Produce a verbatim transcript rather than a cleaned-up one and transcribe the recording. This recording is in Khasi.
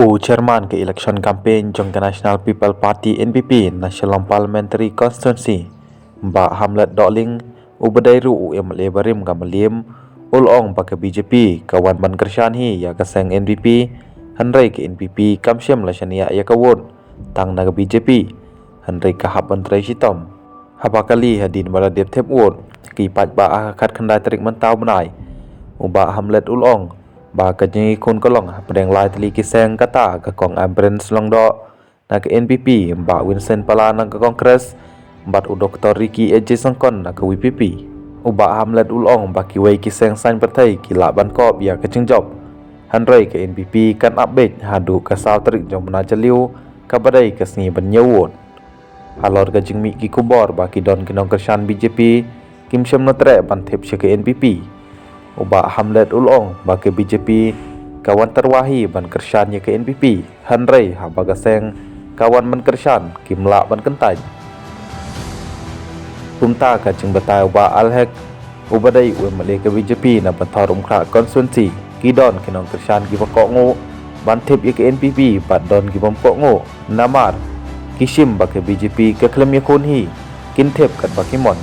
U Chairman ka Election Campaign jong ka National People Party N P P na Shillong Parliamentary Constituency, Bah Hamlet Dohling, u ba dei ruh u M L A barim ka Mylliem, u la ong ba ka B J P ka wan ban kyrshan hi ïa ka seng N P P, hynrei ka N P P kam shym la shaniah ïa ka vote tang na ka B J P, hynrei ka hap ban trei shitom. Haba kali hadien ba la dep thep vote, ki paidbah ha ka khatkhyndai tarik mynta u bnai, u Bah Hamlet u la ong ba ka jingïakhun ka long hapdeng lai tylli ki seng, kata ka Kong Ampareen Lyngdoh na ka N P P, Bah Vincent Pala na ka Congress, bad u Doktor Ricky A J Syngkon na ka V P P. U Bah Hamlet u la ong ba kiwei ki seng saiñ pyrthei ki lah ban kop ïa ka jingjop, hynrei ka N P P kan ap beit haduh ka saw tarik jong u bnai Jylliew, kaba dei ka sngi ban ñiew vote. Halor ka jingmih ki khubor ba ki don ki nongkyrshan B J P kim shym la treh ban thep sha ka N P P, u Bah Hamlet u la ong ba ka B J P ka wan tyrwa hi ban kyrshan ïa ka N P P, hynrei haba ka seng ka wan ban kyrshan, kim lah ban kyntait. Kumta ka jingbatai u Bah Alhek, u ba dei u M L A ka B J P na Pathar Umkhrah Constituency, ki don ki nongkyrshan ki ba kohnguh ban thep ïa ka N P P bad don ki bym kohnguh, namar ki shim ba ka B J P ka khlem ïakhun hi, kin thep katba ki mon.